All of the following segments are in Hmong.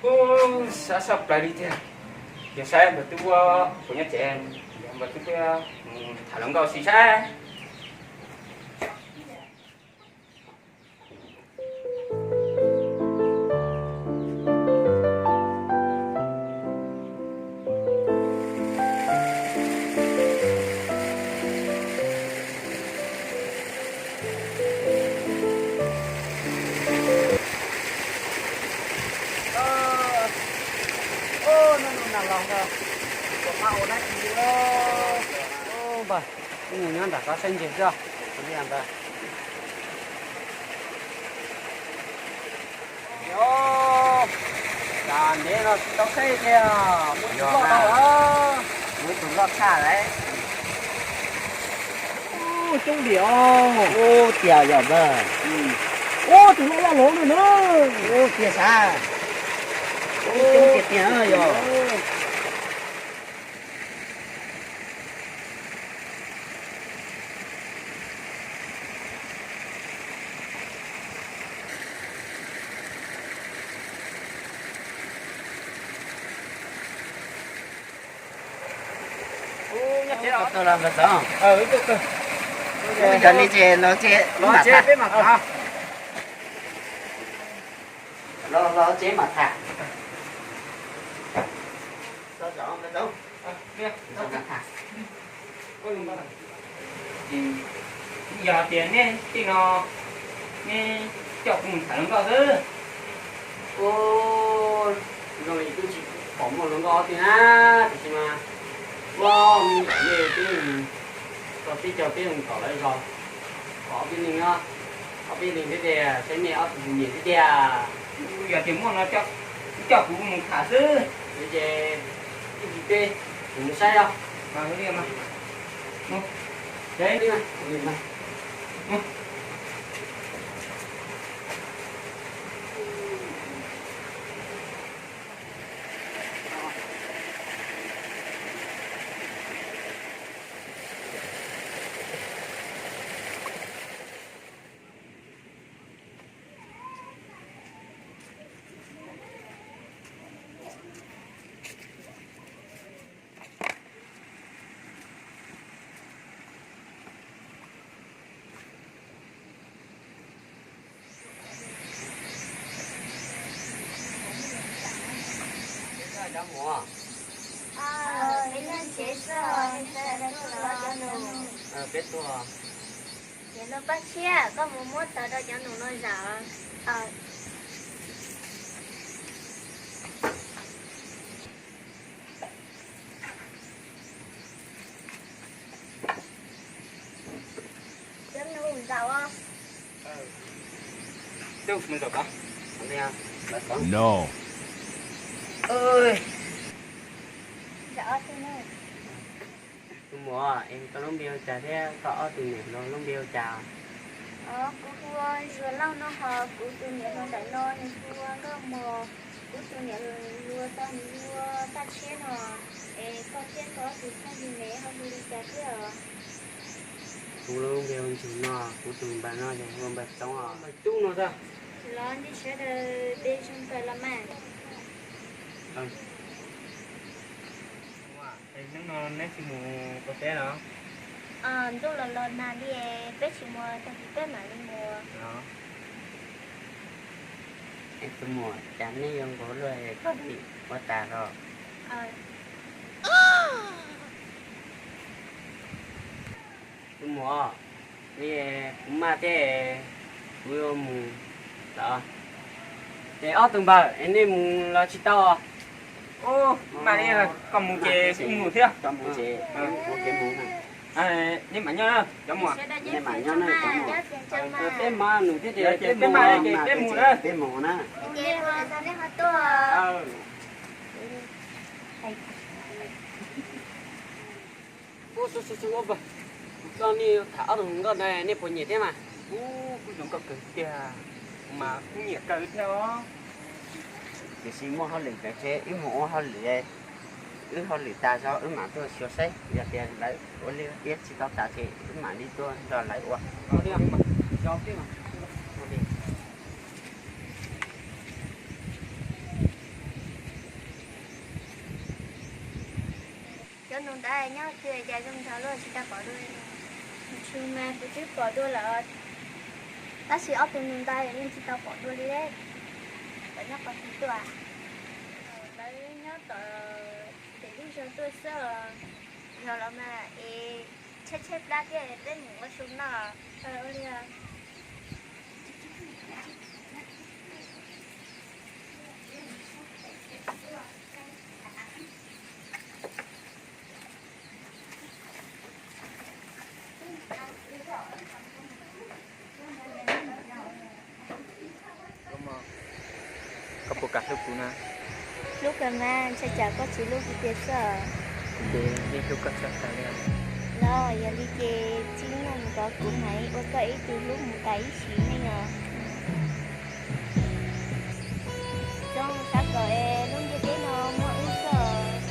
Ub, sab sab plaws li tiag. Yog saib npawg Tub puas nyob tsev, yog npawg Tub peb tham hluas nkauj xwb saib. Npawg, wb mus nyob nram ko saib ntses xwb. Yog, cas ntev no tsis tau saib tiag, muaj tus loj tau lawm. Muaj tus loj tshaj lawm. Coob diam. Ub, tiag yog npawg. Ub, tus loj loj hlob no na. Ub, tiag sav. Ub, coob tiag tiag yog. Tuaj los npawg Txoov. Ub, yog li ces los tsev peb mam tham. Los, los tsev mam tham. Yog tias neb tej no, neb coj kuv mus tham hluas nkauj xwb. Ub, zoo li twb tsis pom muaj hluas nkauj tiag na, tiam sis mas muaj me nyuam nej twb tau tib co peb mus tom lawv zos, ob peb leeg, ob peb leeg thiab tiag, saib nej ob tug nyiam thiab tiag. Yog tias muaj no coj kuv mus tham xwb. Ces ib pliag peb mus saib os. Peb nyob tsev xwb, peb tuaj. Ces no Paj Tshiab, koj mus muab taws rau cov nus no zam. Cov nus zam os. Zam os. Tus muam, es koj lub npe hu cas thiab koj ob tug niam hluas lub npe hu cas? Kuv hu ua Zuag Lauj no, ho kuv tus niam hluas ntawm no nws hu ua Nkauj Mos. Kuv tus niam hluas tau nws hu ua Paj Tshiab no. Es koj thiab koj ob tug phooj ywg ne ho hu li cas thiab os? Kuv lub npe hu Ntsug no, kuv tus npawg no ces hu ua npawg Txoov os. Npawg Tub no tag. Los nej sawv daws de zoo kawg los mas. Hnub no neb tsis mus ua teb los? Ntuj los los nag li, peb tsis mus, tag kis peb mam li mus. Tus muam, cas nej yuav nkaus luaj, koj ua tas los? Tus muam, kuv maj thiab, kuv yuav mus lawm. Ces ob tug npawg, es nej mus los tsis tau? Maj li, koj mus ces kuv mus thiab. Neb mam nyob na cov muam. Peb maj nus thiab ces peb maj ces peb mus na. Ub, xub xub xub, kuv coj nej tham ob tug hluas nkauj na, nej puas nyiam thiab mas? Ub, kuj zoo nkauj kawg tiag, kuv mas kuj nyiam kawg thiab os. Tiam sis muaj hauj lwm kawg ces wb mus ua hauj lwm, wb hauj lwm tas zog wb mam tuaj xyuas saib, yog tias lawv ua liaj tiab tsis tau tas ces wb mam li tuaj nrog lawv ua. Nus ntawd nyob twg cas zoo nraug luaj tsis tau pom dua li. Tsis mas kuv twb pom dua lawm, tab sis ob tug nus ntawd yeej tsis tau pom dua li. Kom nyob qhov twg tuaj? Lawv nyob tom pem lub zos tuaj xwb. Yog los mas es tshaib tshaib plab thiab peb mus ua su noj. Ua li. Koj puas kam hlub kuv na? Hlub kawg mas, ntshai tsam koj tsis hlub kuv tiag xwb. Ces yeej hlub koj tshaj tas li. Los yog li ces txij hnub no mus tod kuv mam li ua koj ib tug hlub mus tas ib sim neej os. Zoo sab kom es lub ntiaj teb no muaj wb xwb.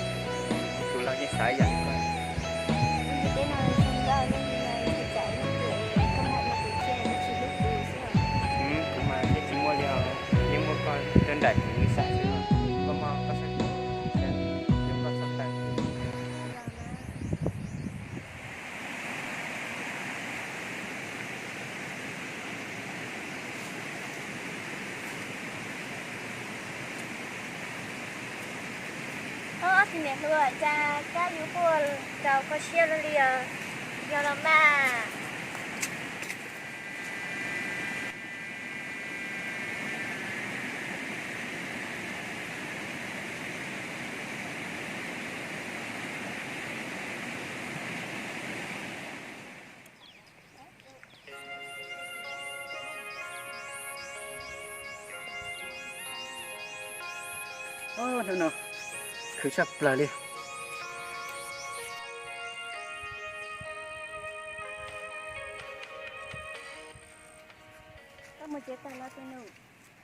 Tus laug yeej xav ib yam li koj. Lub ntiaj teb no zoo nkauj, yeej ntshai tsam ib hnub twg koj muaj tus tshiab koj tsis hlub kuv xwb. Kuv mas yeej tsis muaj li os, yeej muaj koj tuaj nraim kuv ib sab xwb os. Koj mog, koj saib kuv, hlub koj tshaj tas. Ob tug niam hluas, cas kab yus quaj nkaus kho siab luaj li os, yog los mas. Hnub no khwv tshaj plaws li. Koj mus tsev tag los tus nus?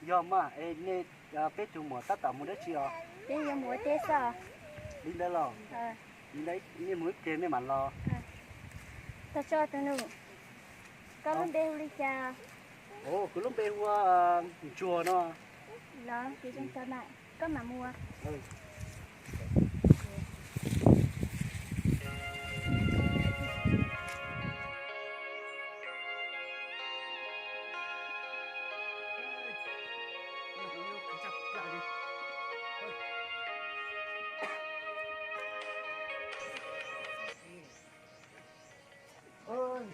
Yog mas, es nej, peb tug muam tab tom mus dab tsi os? Peb yuav mus ua teb xwb. Li ntawd los? Li ntawd nej mus ib pliag nej mam los. Tag tso tus nus. Koj lub npe hu li cas? Kuv lub npe hu ua Ntsuag no. Los ces zoo tso na, koj mam mus.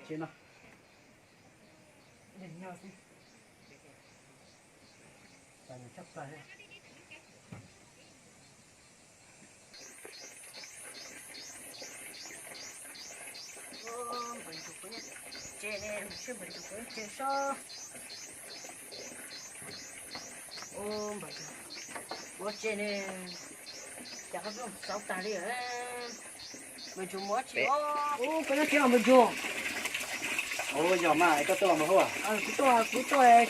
Tsev no, tsev no tshaj plaws li. Ces ne, sib npawg tus kuv ces sob. Ua ces ne, cas koj pheej xauv tag li. Npawg Ntsuag mus tsis os? Koj nyob tsev os npawg Ntsuag? Ua yog mas koj tuaj los npawg Huab? Kuv tuaj, kuv tuaj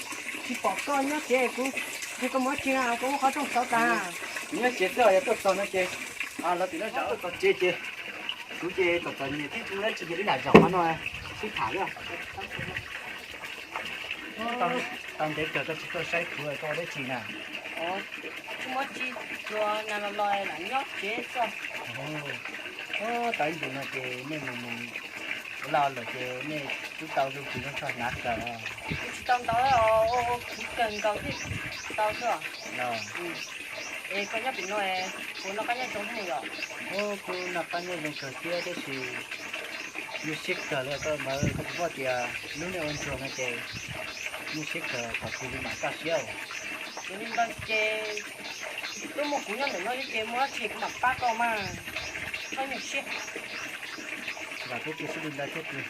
tsis pom koj nyob tsev, kuv, koj mus tsis na, koj muab qhov rooj xauv tag. Kuv nyob tsev xwb, yog tuaj txog no ces lawv tim no zam tuaj txog tsev ces kuv ces txom txom nyem thiab kuv lawv tsis yog ib lam zaum qhov no sib tham thiab. Tau ntev kawg koj tsis tuaj saib kuv, koj ua dab tsi na? Tsis muaj tsis, tsuas nag los los lam nyob tsev xwb. Tau ib ntus no ces nej mus mus loj lawm ces nej twb tau zoo kws zoo tshaj hnav kawg. Kuv tsis tau ntau, kuv kawg nkaus thiaj tau xwb. Es koj nyob pem no, puas noj qab nyob zoo thiab yom? Kuv noj qab nyob zoo kawg thiab tab sis nyuaj siab kawg li koj Npawg, koj puas paub tias lub neej ua ntsuag no ces nyuaj siab kawg, thaum twg li mam kaj siab. Yog li ntawd ces twb muaj kuv nyob ntawm no thiab ces muaj dab tsi kuv mam pab koj mas, txhob nyuaj siab. Vam thiab cia siab li ntawd thiab tus.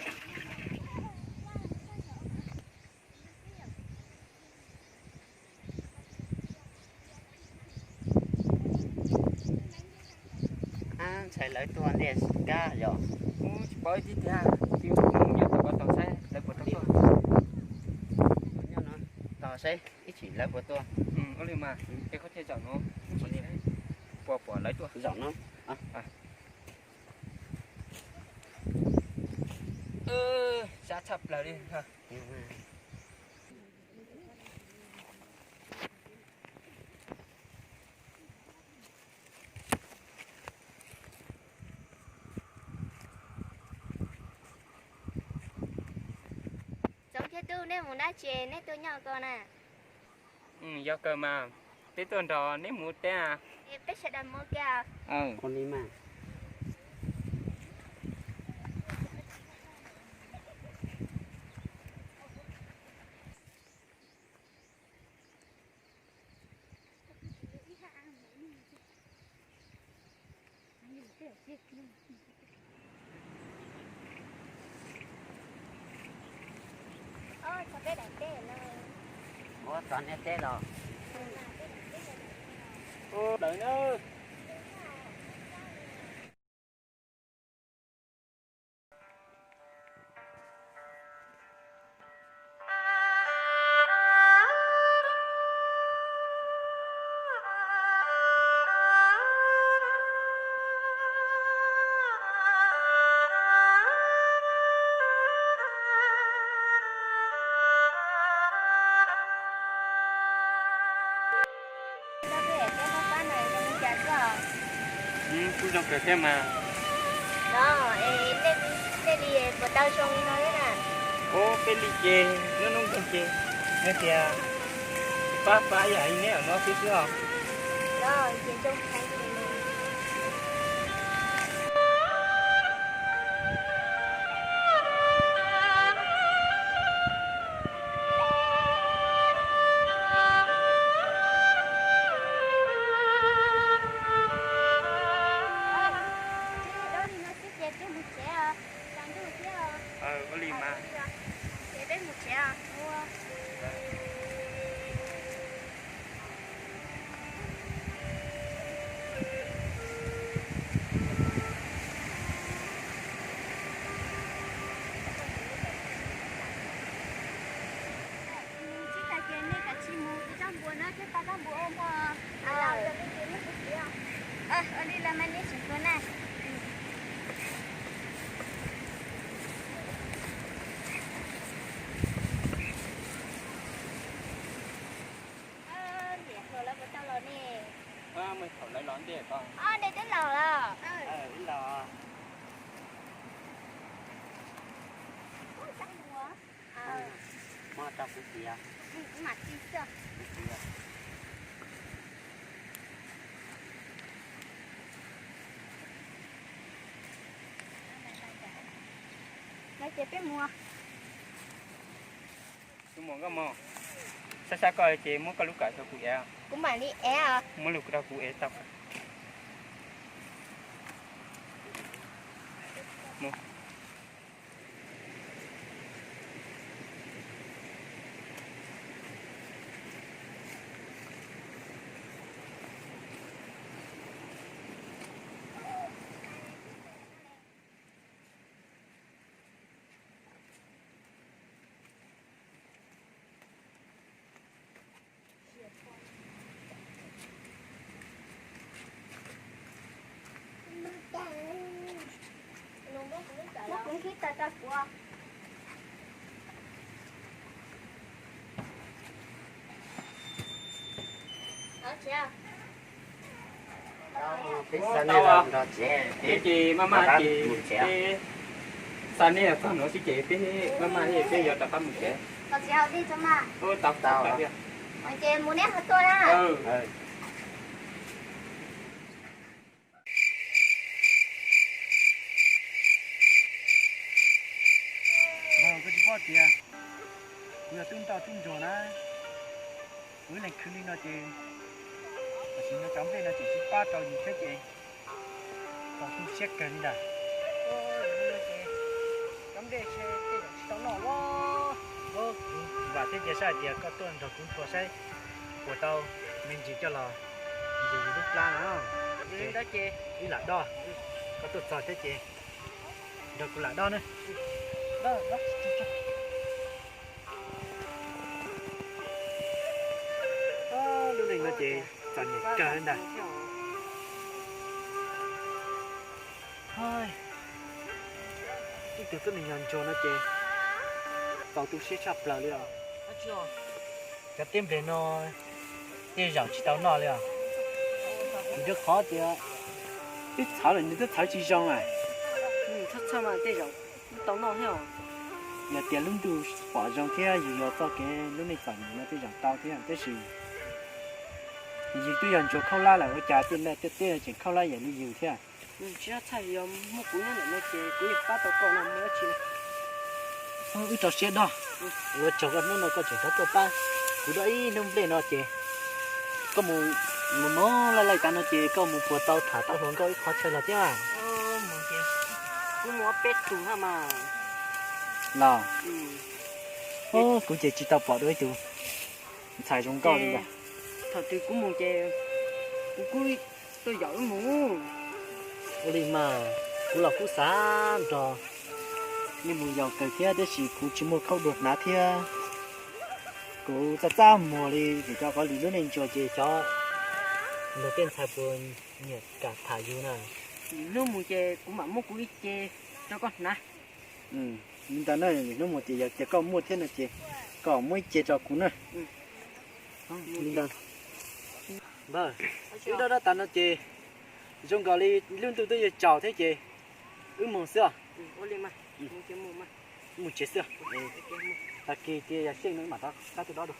Ntshai lawv tuaj ntiaj kab yom. Kuv tsis paub ib tib tiag, ces kuv mus nyob tom ko tos saib lawv puas tau tuaj. Nyob no tos saib ib chim lawv puas tuaj. Ua li mas, ces koj cia zaum no, puas pom lawv tuaj zaum no. Sab tshaj plaws li. Yog tub, nej mus dab tsi nej tuaj nyob ko na? Yog kawg mas, peb tuaj nrog neb mus teb. Peb sawv daws mus kiag. Ua txog nej teb los. Ua dawm na. Kuj zoo kawg thiab mas. Los, nej li puas tau zoo li no thiab na? Ub, peb li ces hnub hnub nkeeg ces, yog tias pab pab yam li neb no xwb xwb os. Los ces zoo heev li. Ua li mas. Tsis tas ces nej kav tsij mus ua zaj npua na, thiab pab zaj npua ua mog. Ua li los mas nej tseem tuaj na. Niam hluas lawv puas tau los ne? Mus thaum lawv los ntej ko. Os, nej twb los los. Wb los. Muab rau kuv tiav. Kuv mam txi xwb. Lawv ces peb mus. Tus muam nkauj mog, sab sab koj ces muab koj lub kawm rau kuv ev. Kuv mam li ev os. Muab lub rau kuv ev tau. Muab kuv nkhib tawm rau kuv. Peb xav nej los nrog tsev, peb ces maj maj ces peb xav nej los txog no xwb ces peb maj maj thiab peb yuav rov qab mus tsev. Tau tau. Ces mus neb ho tuaj na. Koj tsis paub tias kuv yog tub ntoj tub ntsuag na, kuv ib leeg khwv li no ces, tam sim no cov nplej no ces tsis pab rau yus thiab ces txaus tu siab kawg li ntag. Cov nplej seb tej zaum tsis tau noj los. Kuv vam thiab cia siab hais tias koj tuaj nrog kuv nthuav saib puas tau me ntsis coj los ntsis yus lub plab na. Ces ib lam dob, koj tuaj txog thiab ces nrog kuv lam dob na. Lub neej no ces txom nyem kawg ntag. Ib tug tub neeg yog ntsuag no ces txaus tu siab tshaj plaws li os. Cov teb nplej no tej zaum tsis tau noj li os. Vim rau qhov tias twb txhawv lawm nws twb txhawv tsis zoo a. Txhawj txhawj mas tej zaum tau noj thiab os. Yog tias lub ntuj pom zoo thiab yus yog txoj kev lub neej txom nyem no tej zaum tau thiab, tab sis yus twb yog ntsuag khaub hlab lawm, ua cas tej me tej teb no tseem khaub hlab yam li yus thiab. Tsis txhaj, yog muaj kuv nyob ntawm no ces kuv yeej pab tau koj no, muaj dab tsi. Wb rau siab dob, ua tsaug koj hnub no koj tseem rov tuaj pab kuv dob ib hnub nplej no ces koj mus, mus mus laij laij tas no ces koj mus puas tau tham tau hluas nkauj ib qho chaw los thiab? Kuv mus ob peb tug mas. Los, kuv ces tsis tau pom dua ib tug ntxhais zoo nkauj li ntag. Thaum twg kuv mus ces kuv kuj tuaj yaum wb mus. Ua li mas, kuv los kuj xav nrog nej mus yaus kawg thiab, tiam sis kuv tsis muaj khaub dua hnav thiab. Kuv txaj txaj muag li vim rau qhov lwm lub neej ntsuag ces xyov luag tej ntxhais puas nyiam kam tham yus na. Lwm hnub mus ces kuv mam muab kuv ib ce rau koj hnav. Li ntawd na, lwm hnub mus ces yog tias koj muaj thiab no ces koj muab ib ce rau kuv na. Li ntawd. Npawg, wb dob dob tas no ces zoo nkaus li lub ntuj twb yuav tsaus thiab ces wb mus xwb os. Mus tsev xwb. Tag kis tias yog xyeej no wb mam rov qab tuaj dob dua.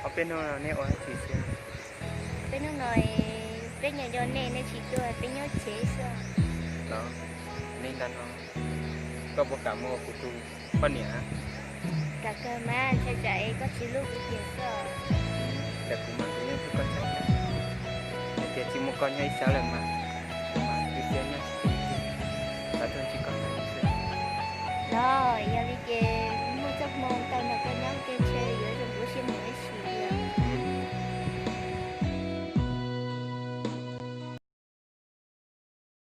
Ob peb hnub no nej ua dab tsi xwb? Peb hnub no peb nyob nco nej, nej tsis tuaj, peb nyob tsev xwb. Los, li ntawd no, koj puas kam mus ua kuv tus poj niam? Kam kawg mas, ntshai tsam es koj tsis hlub kuv tiag xwb. Ntawm kuv mas kuv yeej hlub koj tshaj plaws. Hais tias tsis muaj koj nyob ib sab lawm mas, kuv mas tu siab nyob tsis tau ib tug, xav tuaj ntsib koj hnub xwb. Los, yog li ces muaj txoj hmoo tau nrog koj